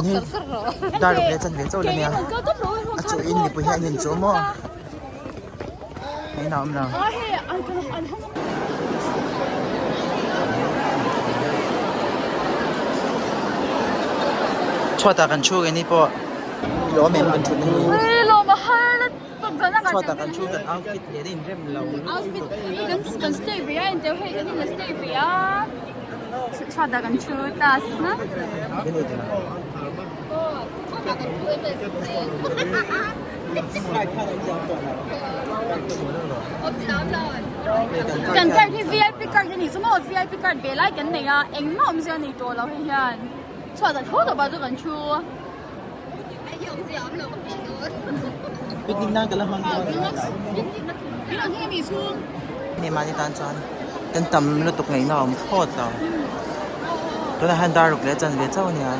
Tun hi dar ruk leh chanve chauh la nia a chu in mipui hian in chu maw hei a awm lo. Chhuatah kan thu keini pawh lawm em kan thutna hi. Chhuatah kan thu kan outfit nen a inrem lo Outfit kan kan stay ve a inteu hei kan inla stay ve a chhuatah kan thu class na kan card hi vip card a nih chu maw vip card ve lai kan nei a engmah awmzia a nei tawh lo hei hian chhuatah tho tawp ah chu kan thu. Picnic nan ka la hmang dawn a ni mahni tan chuan kan tam lutuk ngaihna a awm thlawt lo tunah hian dar ruk leh chanve chauh a nia.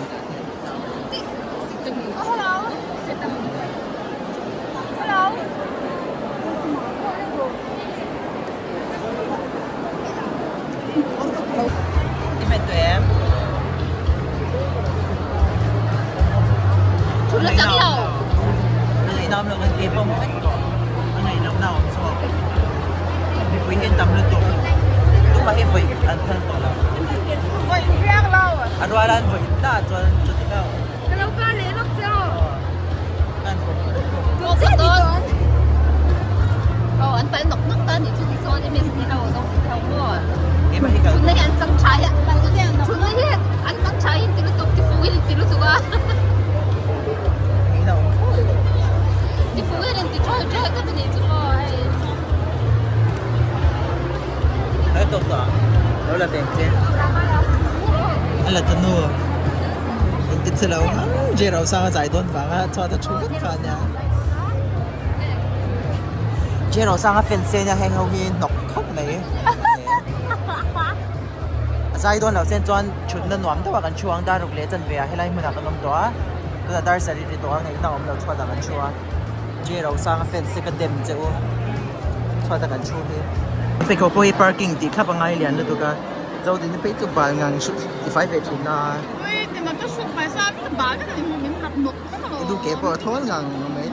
Rosanga fans te nia heng ho hi hnawk khawp mai a zai dawn loh sen chuan thutna nuam deuh ah kan thu ang dar ruk leh chanve ah helai hmunah kan awm tawh a tunah dar sarih ri tawh a ngaihna awm lo chhuatah kan thu a J Rosanga fans te ka dem che u chhuatah kan thu hi pheikhawk pawh hi parking tih thlap a ngai lian lutuk a Zodin phei chu bal ngang tifai ve thin a. I duh ke pawh a thawl ngang mai.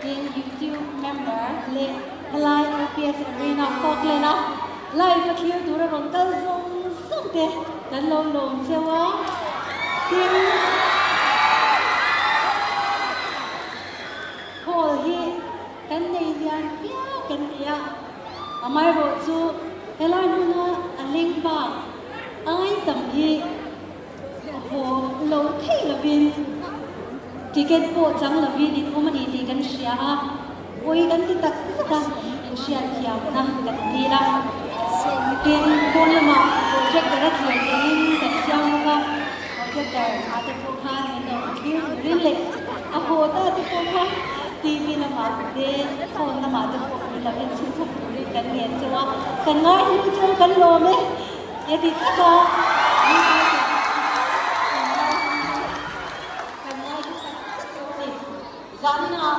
Tin YouTube member leh helai LPS Arena Falkland a live a thlir tura rawn kal zawng zawng te kan lo lawm cheu a. Tin hall hi kan nei lian viau kan ti a, amaherawh chu helai hmuna a leng bak ai tam hi A haw lo thei lovin ticket pawh chang lovin in awm a ni tih kan hria a, pawi kan ti tak zet a, in hriatthiamna kan dil a. Tin, pawn lamah projector a thlir theihin kan siam bawk a, projector ah te pawh khan min lo thlir turin leh a haw ta te pawh kha TV lamah te phone lamah te pawh min lo en chhun chhawk turin kan ngen cheu a, kan ngai hnu cheu kan lawm e. He ti taka mi te kan ngai chu tak tak lo a ni. Zaninah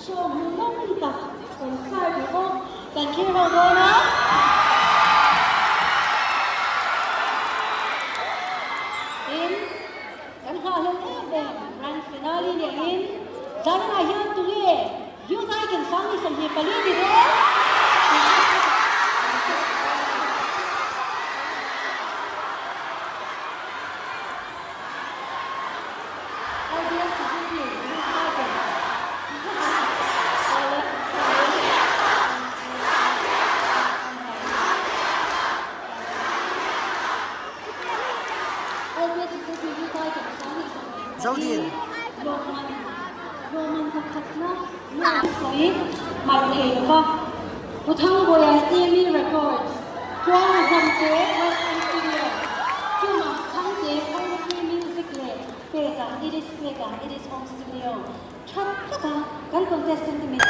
show hmuhnawm tak concert ni pawh kan thlir ho dawn a. Tin, kan nghahhlelh em em grand finale niin zaninah hian tunge Youth Icon 2024 ni dawn? LBS Suzuki Youth Icon Awle LBS Suzuki Youth Icon 2024 Lawmman Lawmman pakhatna Nuam sawi hmaih thei lo va, Pu Thangbawiah Amy Records, Tluanga Hnamte West End Studio, Chuma Chhangte Photography Music leh Peka It Is Peka It Is Home Studio tha taka kan contestant te min.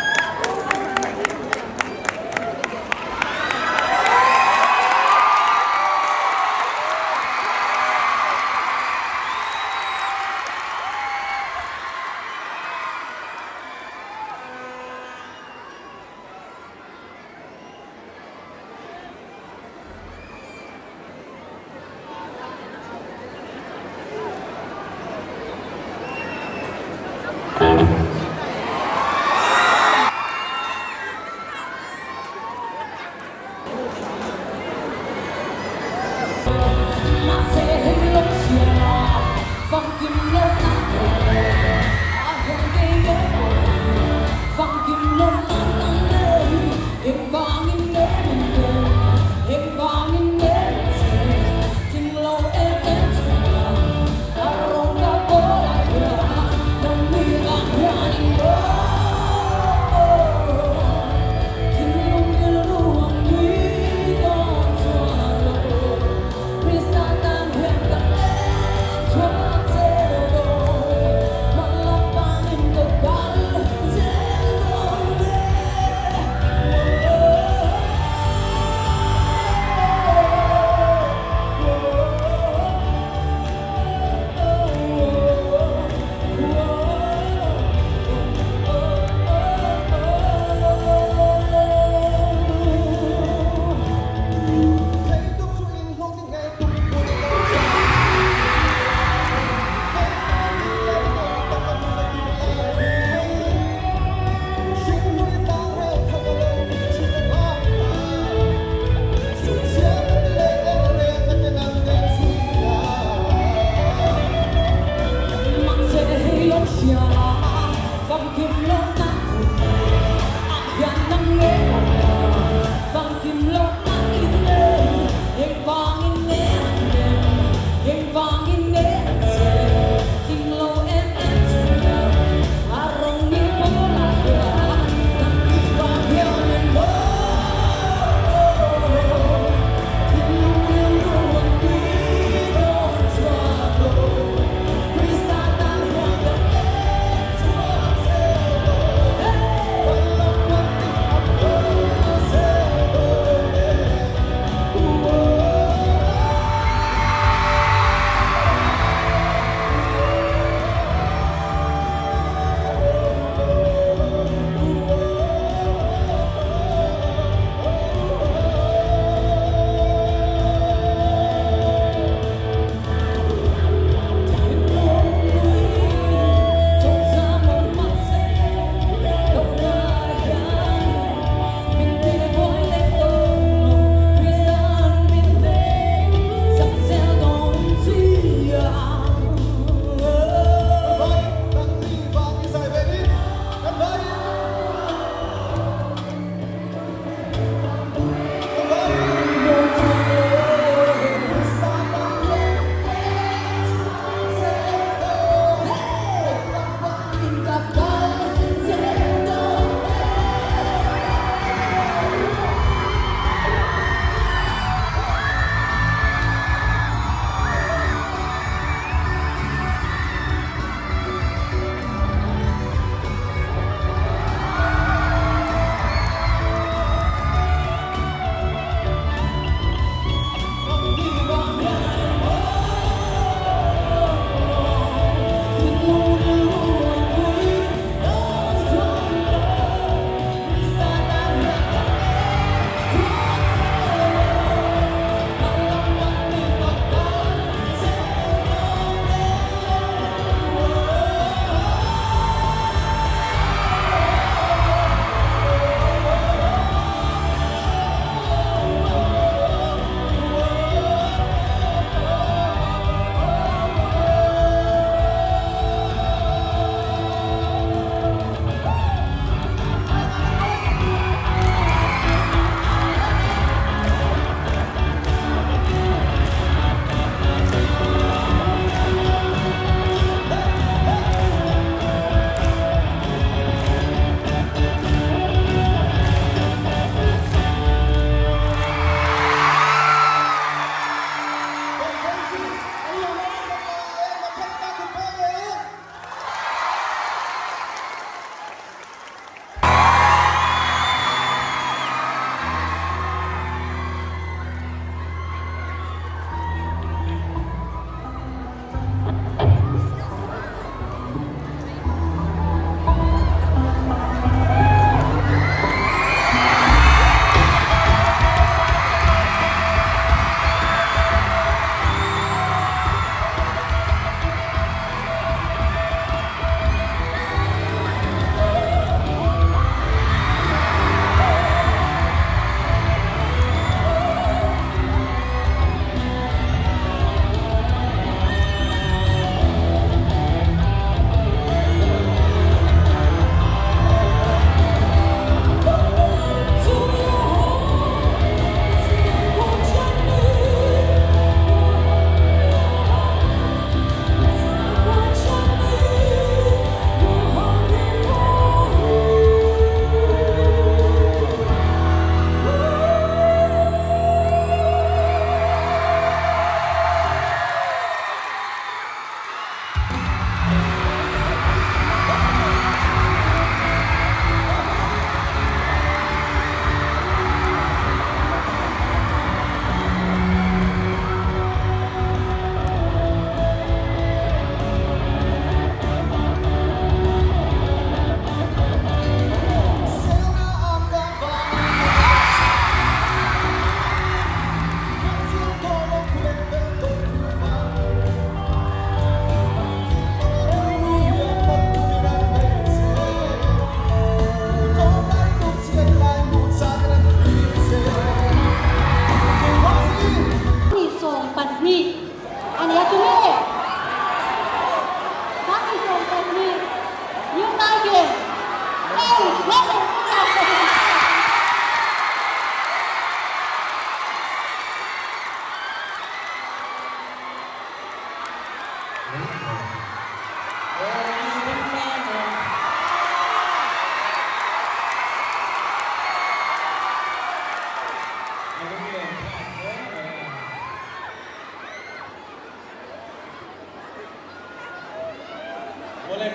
Awle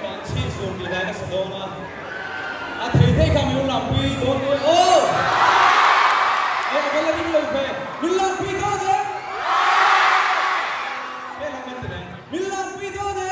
kan chhin sur tih lai ka sa dawn a, a thei thei kha min lo lampui dawn nia aw! E a va la ring lo ve, min lampui dawn em? He lam kan ti leh, min lampui dawn em?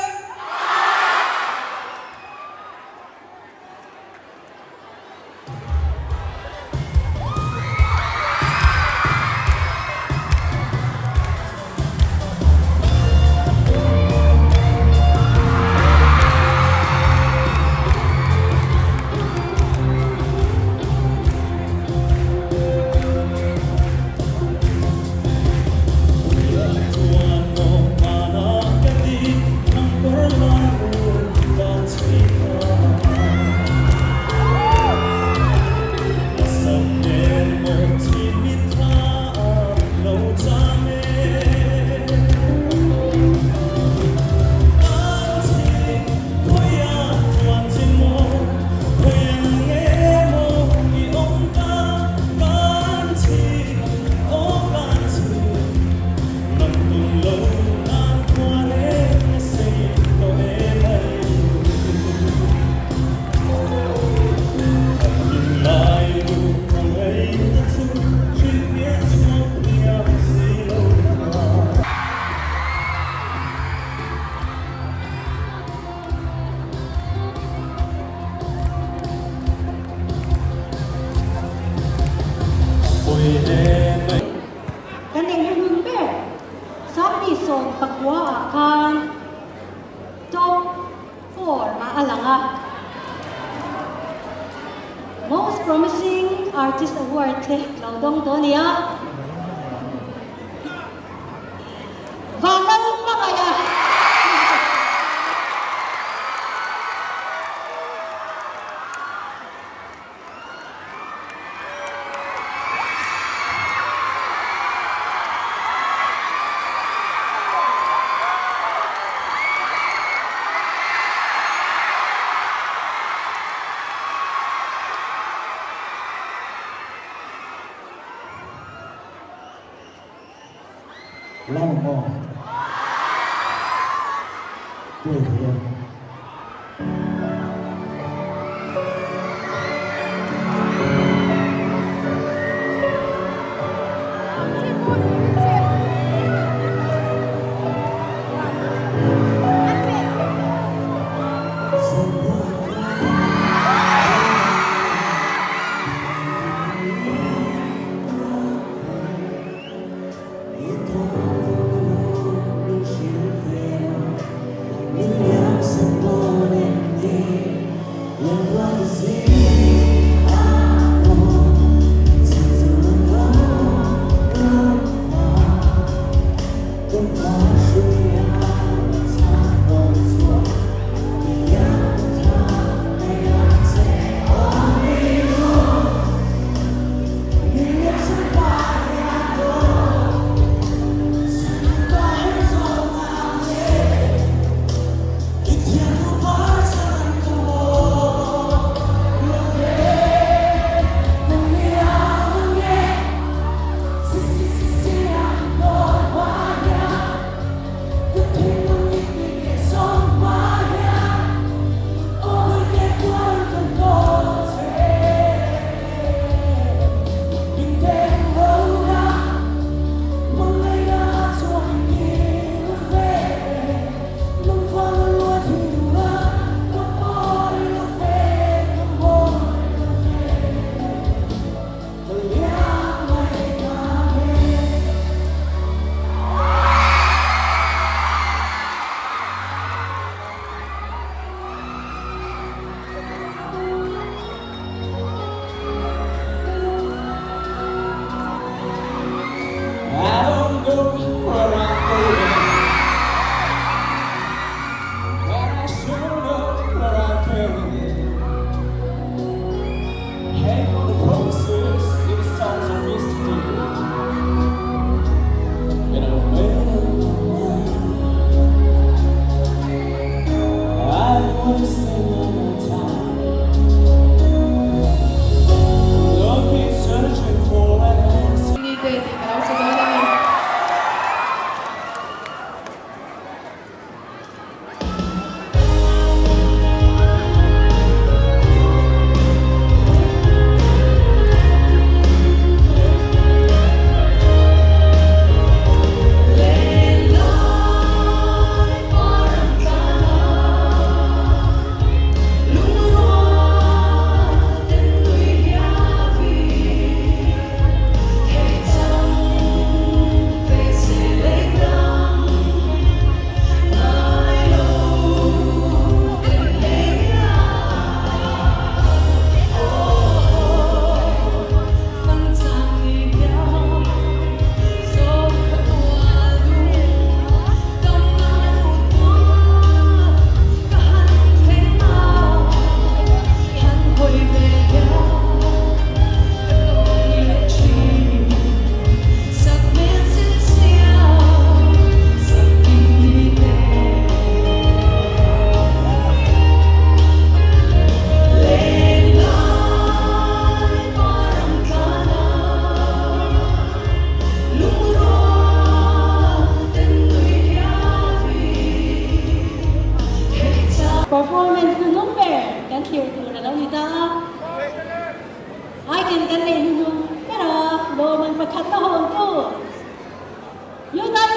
Kan enghnun ber 29 ah khan top 4 ah a lang a. Most Promising Artist Award te lo dawng tawh a ni a. Vanlal hmangaih a. Lam maw? Tuai thei a.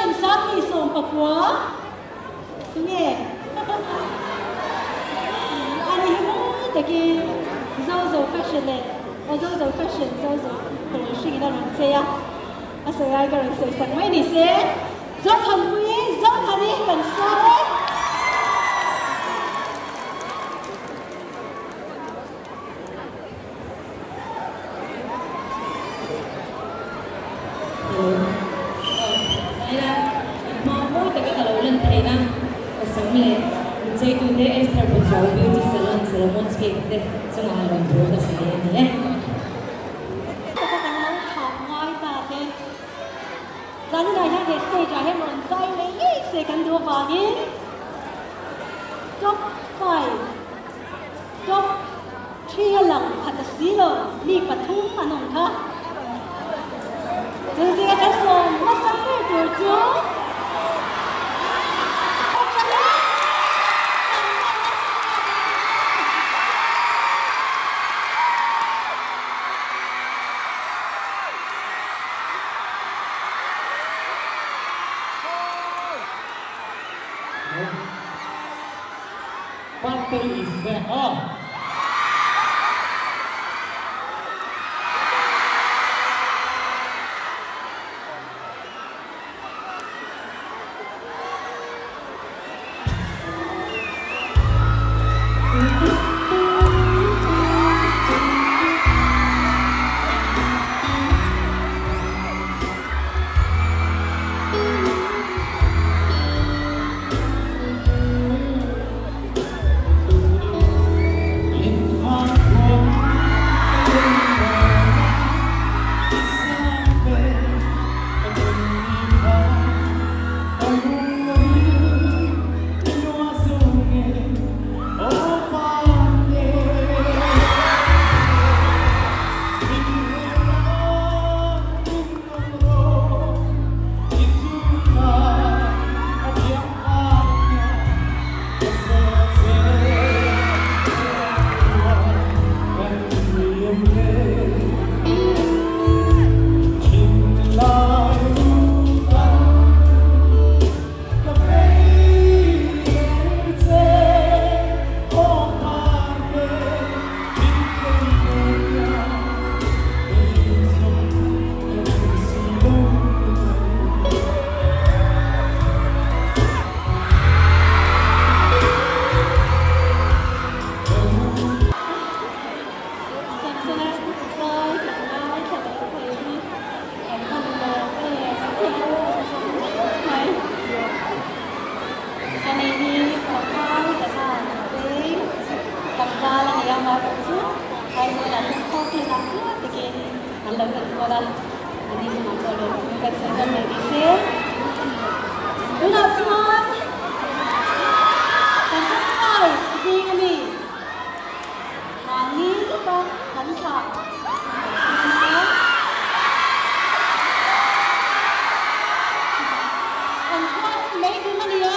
Fashion 2019 tunge ani hi mawi takin Zozo Fashion leh aw Zozo Fashion Zozo dawr hringin a rawn chei a, a sawi ai ka rawn sawi sak mai ni se. Zothanpuii Zothani kan sawm e. Zaila, hma mawi taka ka lo lan theihna ka sam leh incheitute Esther Pachuau Beauty Salon Solomon's Cake te chungah rawn tur ka sawi a ni e. Taka kan lo thah ngai ta te. Zaninah hian he stage ah hian rawn zai leh ngei se kan duh avangin top 5, top 3 a lang phat a si lo, mi pathum an awm kha. Chu zinga kan sawm hmasa ber tur chu Party is back on! Samsona zai kan ngaithla leh thei hi kan hman lawm em mai. Ani hi Papai Kanan veng tlangval a ni a, amaherawh chu Aizawlah hian khawklen ah hma takin an lo enkawl a, ani chungah pawh lawmthu kan sawi dawn leh ni se. Tunah chuan kan Papai zing a mi. Mahni lawka kan thlah a. An khua lei dum a ni a.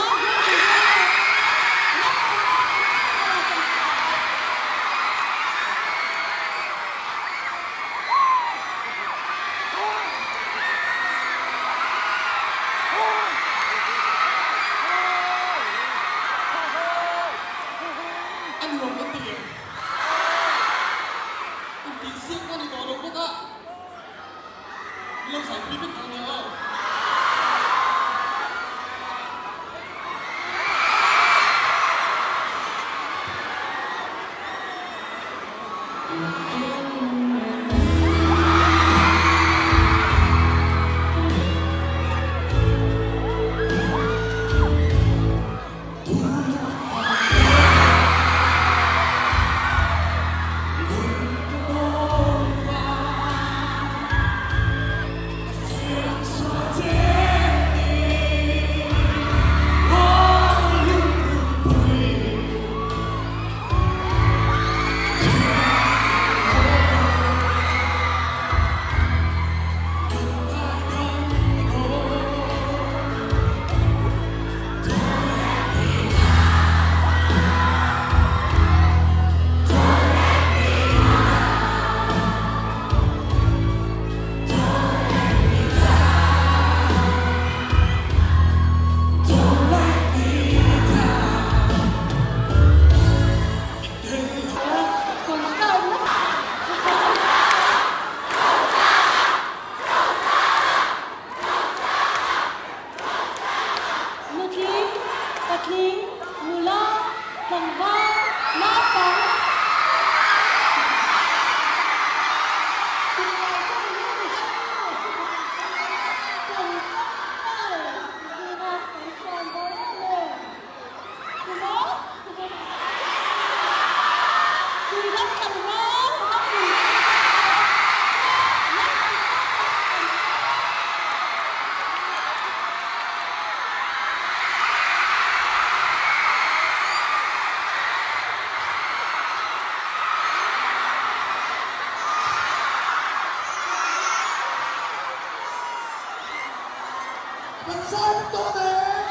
dawn em?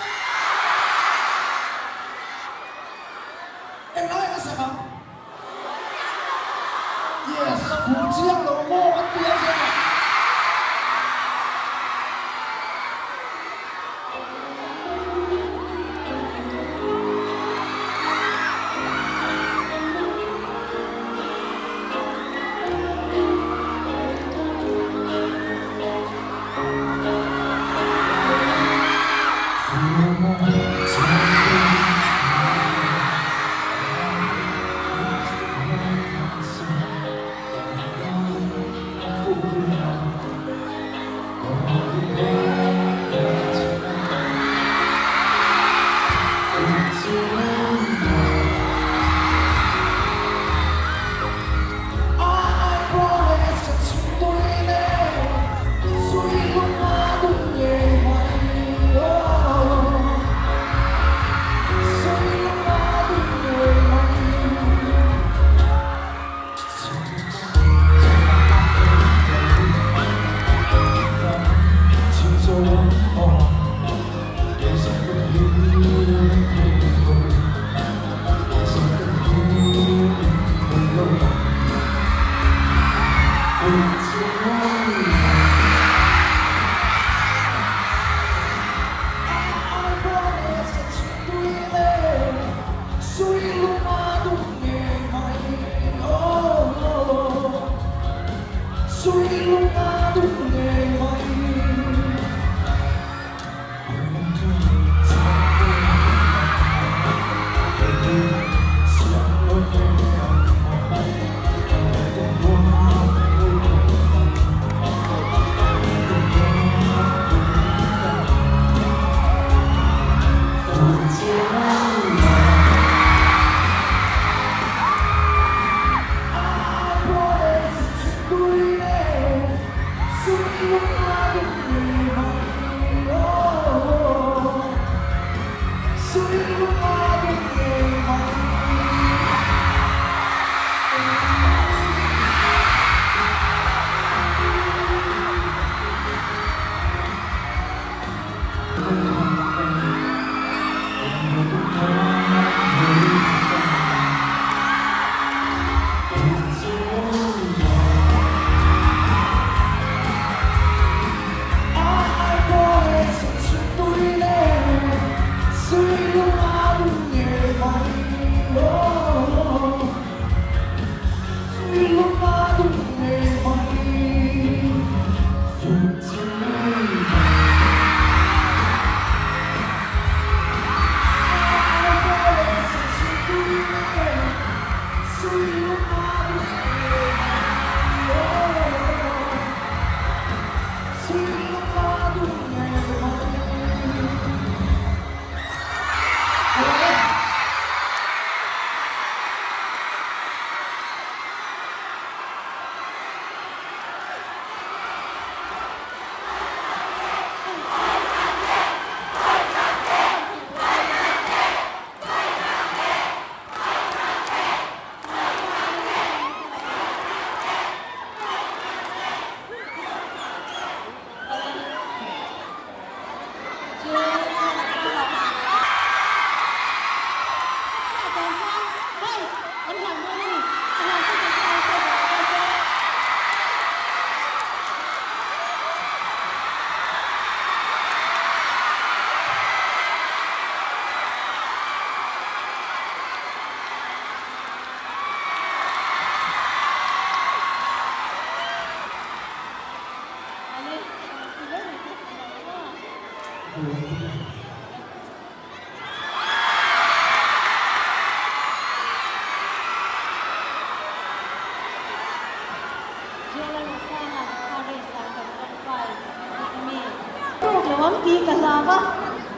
Englai ka sak ang? Yes, fuh chiang lo maw kan ti a che a.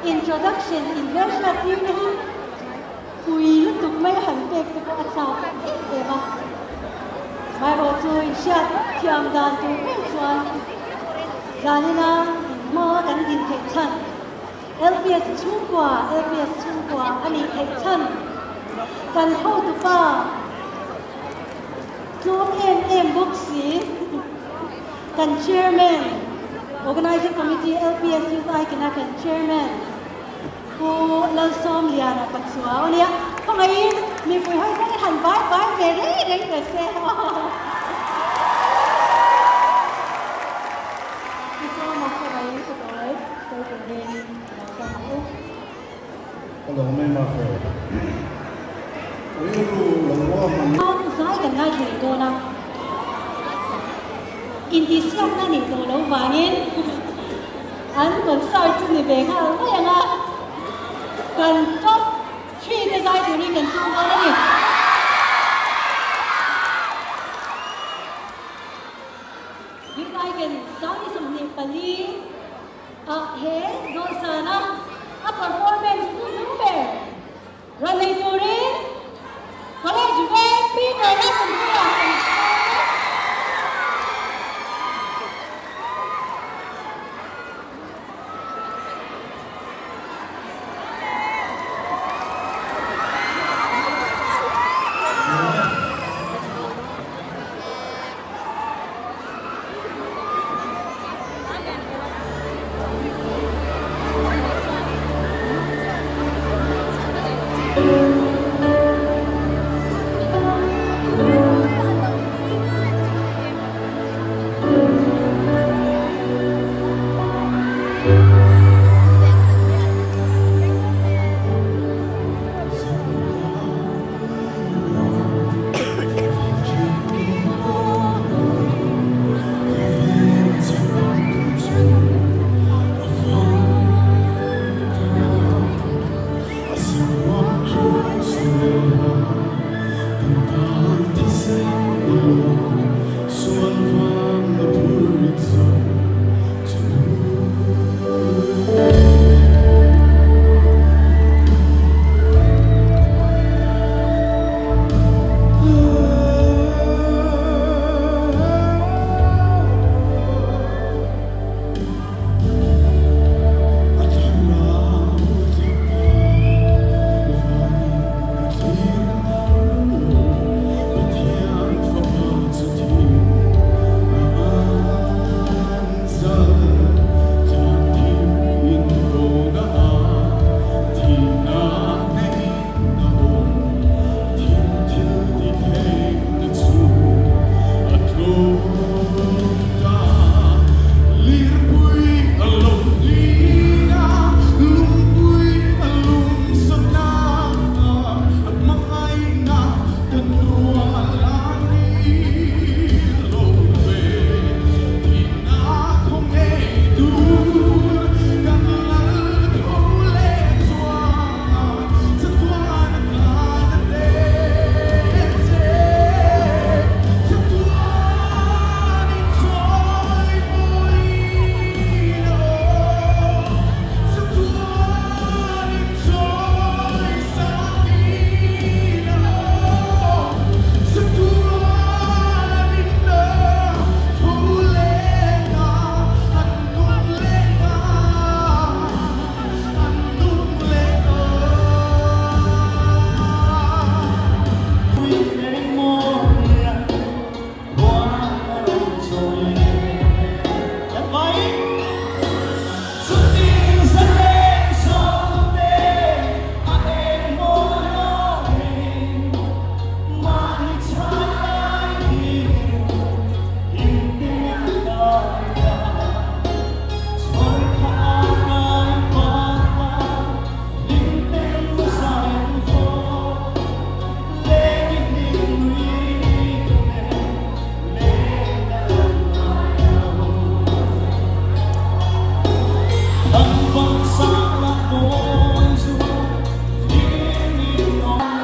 Introduction inhmelhriat tir te hi pui lutuk mai a han pek te pawh a chak em em a. Amaherawhchu inhriat thiam dan tur ber chuan zanina inhma kan din theih chhan LPS chhungkua LPS chhungkua a nih theih chhan kan hotupa tlawm em em bawk si kan chairman. Organizing Committee LPS Youth Icon a kan Chairman Pu Lalsawmliana Pachuau a nia. Khawngaihin mipui ho hian han vai vai ve reng reng teh se aw. Pu Sawma khawngaihin khawtawi sawi turin ka lo sawm ang u. Ka lo mai ma fe. Rilru lo ruahman. Zai kan ngaithla leh dawn a, intihsiakna nih tawh loh vangin an concert chu ni ve nghal mai ang a, kan top three te zai turin kan sawm dawn a ni. Youth Icon 24 Ah he dawhsana a performance hnuhnung ber rawn nei turin College Veng Peter Lalnunpuia kan chhung a.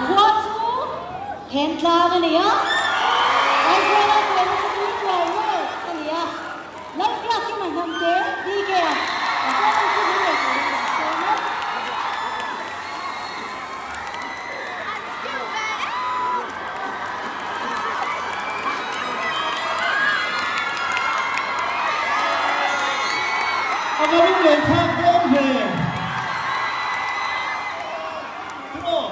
Khua chu Thentlang a ni a, Aizawla tuaina chu Tuituai Road a ni a, Lalbiakina Hnamte DK a performance chu min nei turin kan sawm a. A va lunglen thlak dawn ve. Tiraw?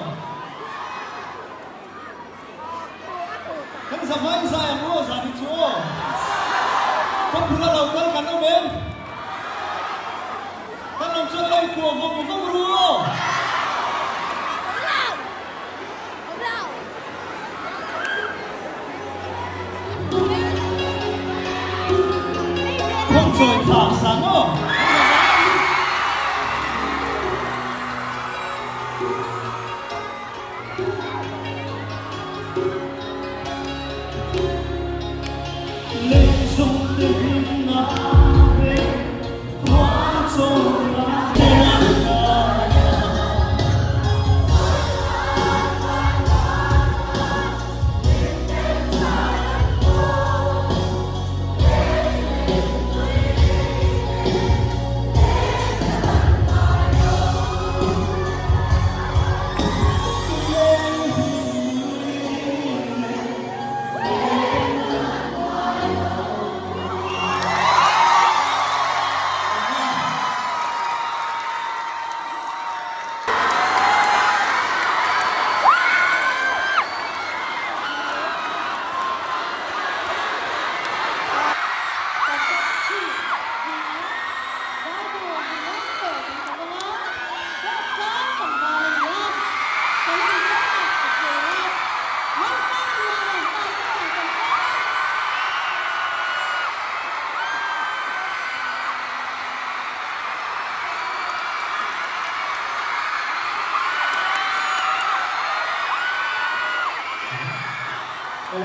Hei,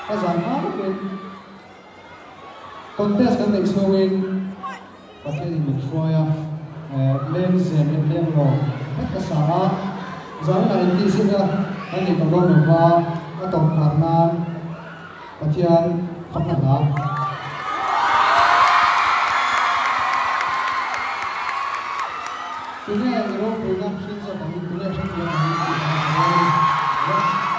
ka zan hma bawkin contest kan neih chhungin Pathianin min hruai a, lengzem leh lenglawm vek ka sa a, zanah intihzirna kan nei tawh dawn lo va, a tawp nghar nan Pathian fakna hla. Tunge i ropuina hring zawk ang, tunge hrethiam ang tih hla ka dawn a ni.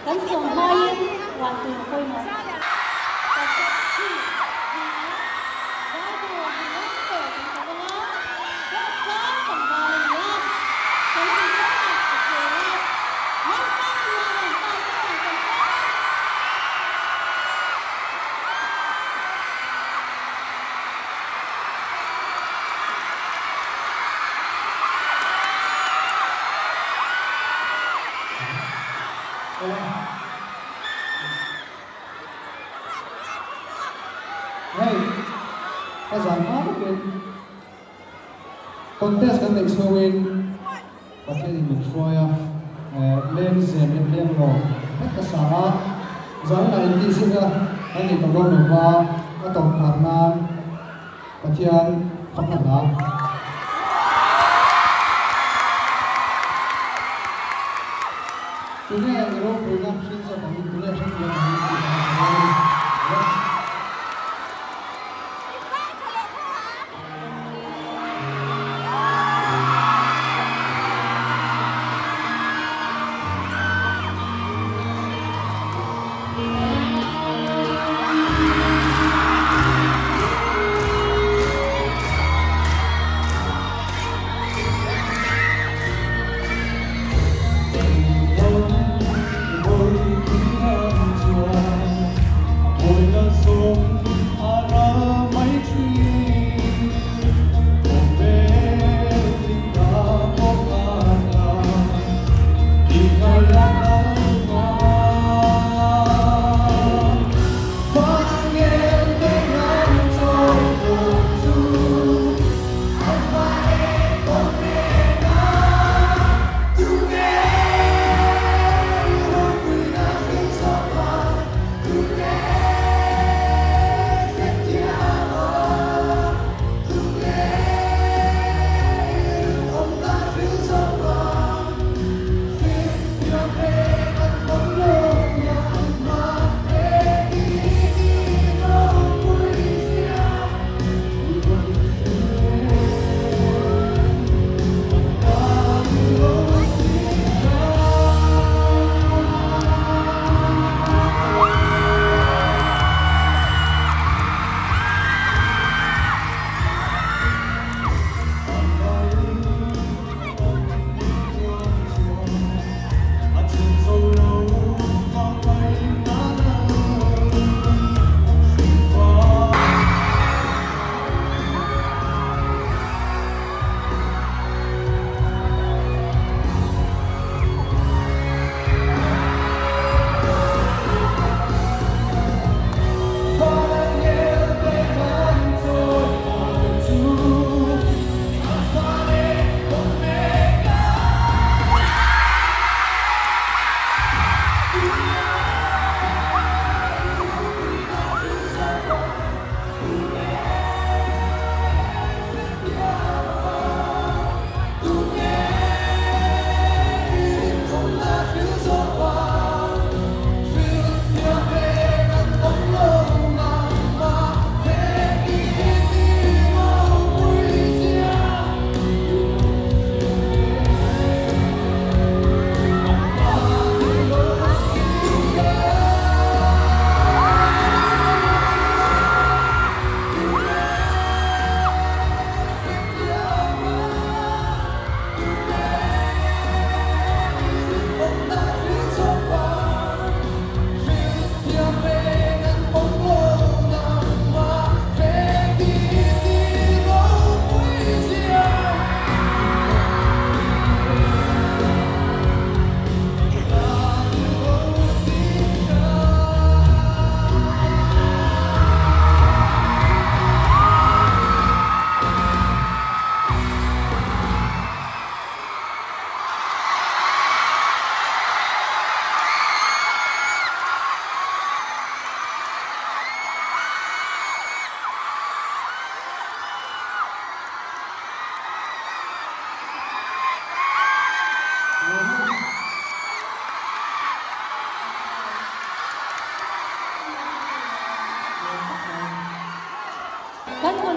Kan sawm hmain huan tur pawimawh kan tih a ni a, Bible a hmuhnawm ber kan tam ang a, Hlawhtlang tlangval a ni a, Salon kawngah a cheng a, Lalsangluanan Taitea kan sawm a. Hei, ka zan hma bawkin contest kan neih chhungin Pathianin min hruai a, lengzem leh lenglawm vek ka sa a, zanah intihzirna kan nei tawh dawn lo va, a tawp nghar nan Pathian fakna hla. Tunge i ropuina hring zawk ang, tunge hrethiam ang tih hla ka dawn a ni.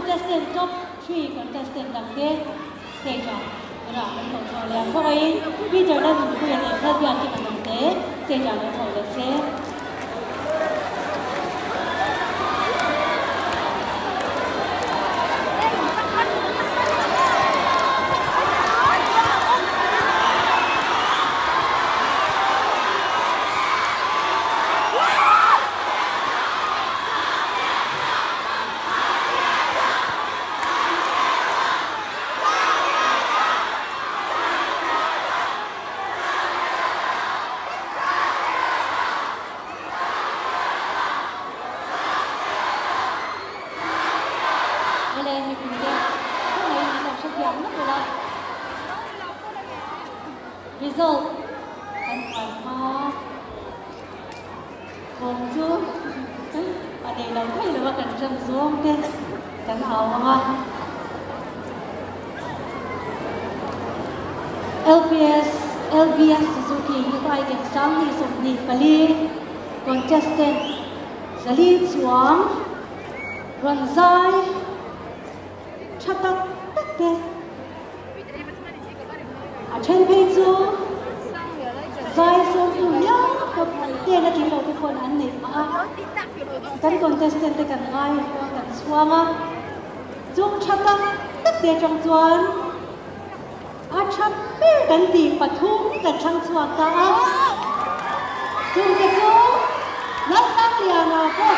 contestant top 3 contestant dangte stage ah tunah kan ko chho leh a. Khawngaihin Peter Lalnunpuia leh Lalbiakina dangte stage ah lo chho leh se. Awle mipuite khawngaih in lo hrethiam lawk ula result kan puan hma thawm chu a nei lo thei lo a kan ṭan zawng te kan au ang a. LPS LBS Suzuki Youth Icon 2024 contestant 400 chuang rawn zai tha tak tak te a then phei chu zai sawmtu hial pawh ten a tling lo te pawhin an neih phah a, kan contestant te kan ngai kan chhuang a. Chung tha tak tak te atang chuan a tha ber kan tih pathum kan thlang chhuak ta a, chung te chu Lalsangliana pawh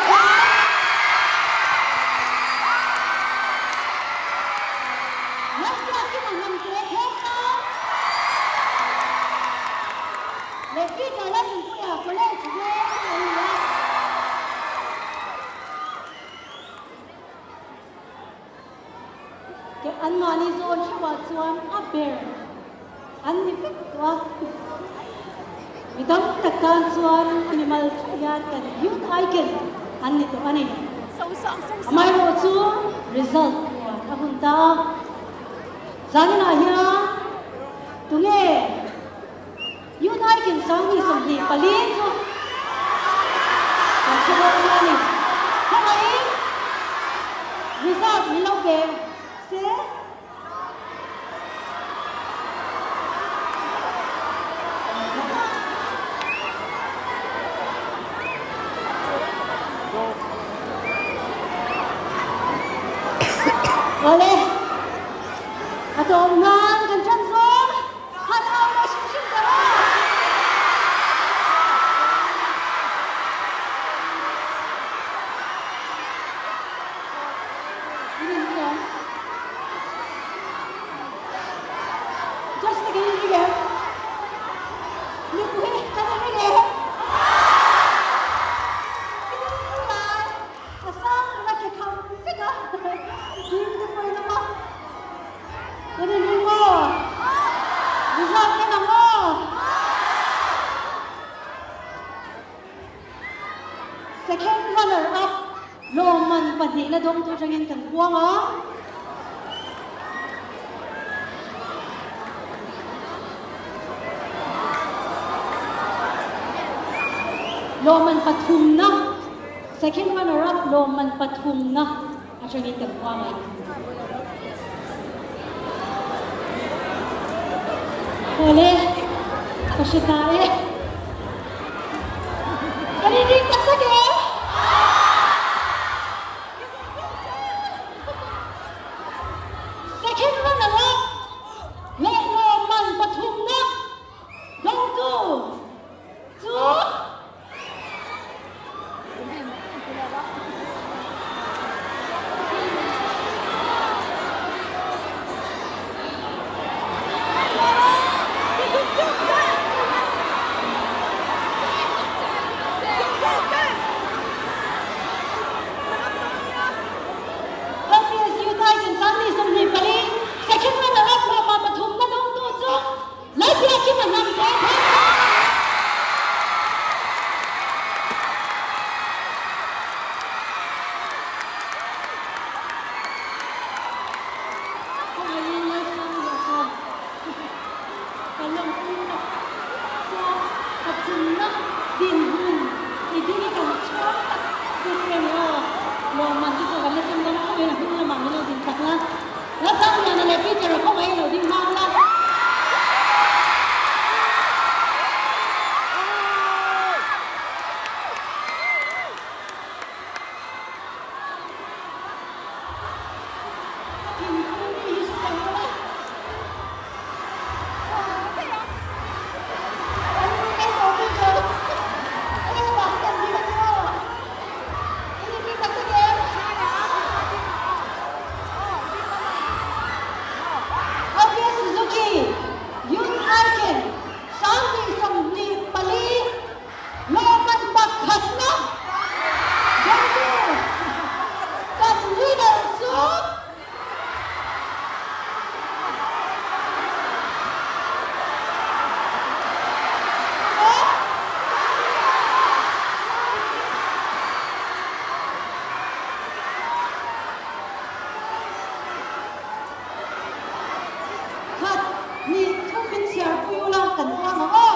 Lalbiakina Hnamte Thengtlang leh Peter Lalnunpuia College veng an ni a. Ke anmahni zawn theuhah chuan a ber an ni vek tawh a. Mi dang tak tan chuan a mimal theuh hian kan Youth Icon an ni tawh a ni. Amaherawh chu result puan a hun ta a. Zaninah hian tunge Youth Icon 2024 chu kan hre dawn nia ni. Khawngaihin result min lo pe se. Awle, a tlawm nan kan ṭan zawng. Han au leh hrim hrim ta rawh! In in em? Just like in ring em? Mipui kan in ring em? A sang ber a ke kham vek a, ding te pawhin a awm a. Kan in ring maw? Result kan ang maw? Second runner up lawmman pahnihna dawngtu atangin kan puang a. Lawmman pathumna second runner up lawmman pathumna atangin kan puang a. Awle, ka hre ta e. Kan inring tak tak e. Second runner up leh lawmman pathumna dawngtu chu Hnih thum min chhiar pui ula kan tlang ang aw.